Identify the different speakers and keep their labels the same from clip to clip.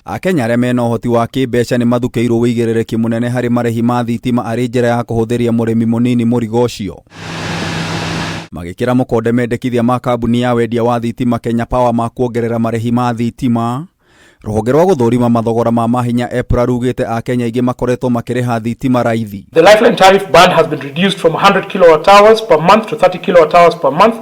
Speaker 1: Akenya arĩa mena ũhoti wa kĩmbeca nĩ mathukĩirwo wĩigĩrĩrĩki mũnene harĩ marĩhi ma thitima arĩ njĩra ya kũhũthĩria mũrĩmi mũnini mũrigo ũcio. Magĩkĩra mũkonde mendekithia ma kambuni ya wendia wa thitima Kenya Power ma kuongerera marĩhi ma thitima. Rũhonge rwa gũthũrima mathogora ma mahinya EPRA rugĩte Akenya aingĩ makoretwo makĩrĩha thitima raithi.
Speaker 2: The lifeline tariff band has been reduced from 100 kilowatt hours per month to 30 kilowatt hours per month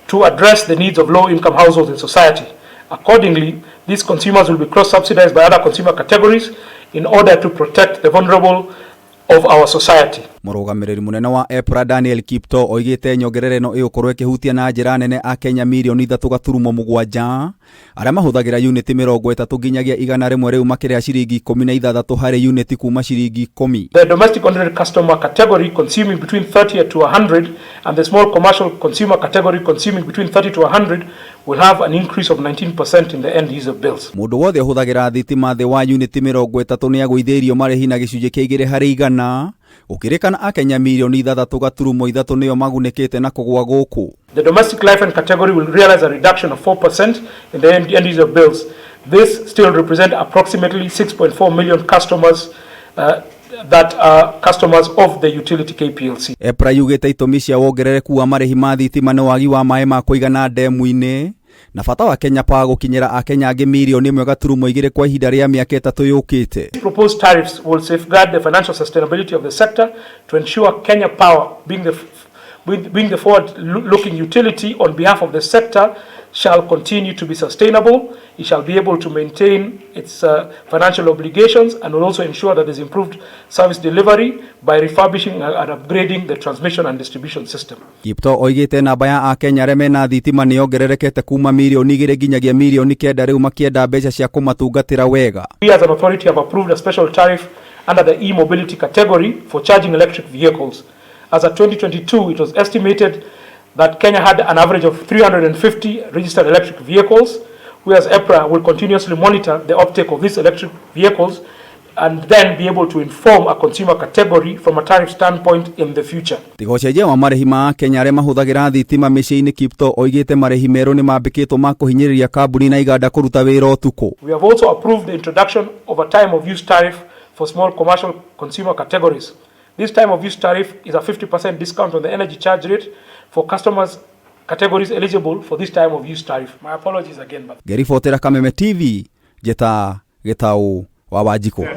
Speaker 2: to address the needs of low income households in society. Accordingly, these consumers will be cross subsidized by other consumer categories in order to protect the vulnerable of our society.
Speaker 1: Mũrũgamĩrĩri mũnene wa EPRA Daniel Kiptoo oigĩte nyongerera ĩno ĩgũkorwo ĩkĩhutia na njĩra nene Akenya 3.7 mirioni arĩa mahũthagĩra uniti 30 nginyagia 100 rĩu makĩrĩha ciringi 16 harĩ uniti kuma ciringi 10.
Speaker 2: The domestic ordinary customer category consuming between 30 to 100 and the small commercial consumer category consuming between 30 to 100 will have an increase of 19% in the end user bills.
Speaker 1: Mũndũ wothe ũhũthagĩra thitima thĩ wa uniti 30 nĩ agũithĩirio marĩhi na gĩcunjĩ kĩa 2%. Gũkĩrĩkana Akenya 6.3 mirioni nĩo magunĩkĩte na kũgũa gũkũ.
Speaker 2: The domestic lifeline category will realize a reduction of 4% in the end user bills. This still represents approximately 6.4 million customers that are customers of the utility KPLC.
Speaker 1: EPRA yugĩte itũmi cia wongerereku wa marĩhi ma thitima nĩ wagi wa maĩ ma kũigana ndemu-inĩ na bata wa Kenya Power gũkinyĩra Akenya angĩ 1.2 mirioni kwa ihinda rĩa mĩaka 3 yũkĩte.
Speaker 2: Proposed tariffs will safeguard the financial sustainability of the sector to ensure Kenya Power, being the forward-looking utility on behalf of the sector, shall continue to be sustainable. It shall be able to maintain its financial obligations and will also ensure that there's improved service delivery by refurbishing and upgrading the transmission and distribution system.
Speaker 1: Kiptoo oigĩte namba ya Akenya arĩa mena thitima nĩ yongererekete kuma 2 mirioni nginyagia 9 mirioni rĩu makĩenda mbeca cia kũmatungatĩra wega.
Speaker 2: We as an authority have approved a special tariff under the e-mobility category for charging electric vehicles. As at 2022, it was estimated that Kenya had an average of 350 registered electric vehicles, whereas EPRA will continuously monitor the uptake of these electric vehicles and then be able to inform a consumer category from a tariff standpoint in the future.
Speaker 1: Tiga ũcenjia wa marĩhi ma Akenya arĩa mahũthagĩra thitima mĩciĩ-inĩ, Kiptoo oigĩte marĩhi merũ nĩ mambĩkĩtwo ma kũhinyĩrĩria kambuni na iganda kũruta wĩra ũtukũ.
Speaker 2: We have also approved the introduction of a time of use tariff for small commercial consumer categories. This time of use tariff is a 50% discount on the energy charge rate for customers categories eligible for this time of use tariff. My apologies again, but
Speaker 1: Ngĩribotera Kameme TV, njĩta Gĩtaũ wa Wanjikũ.
Speaker 2: I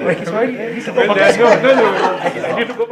Speaker 2: need to go back.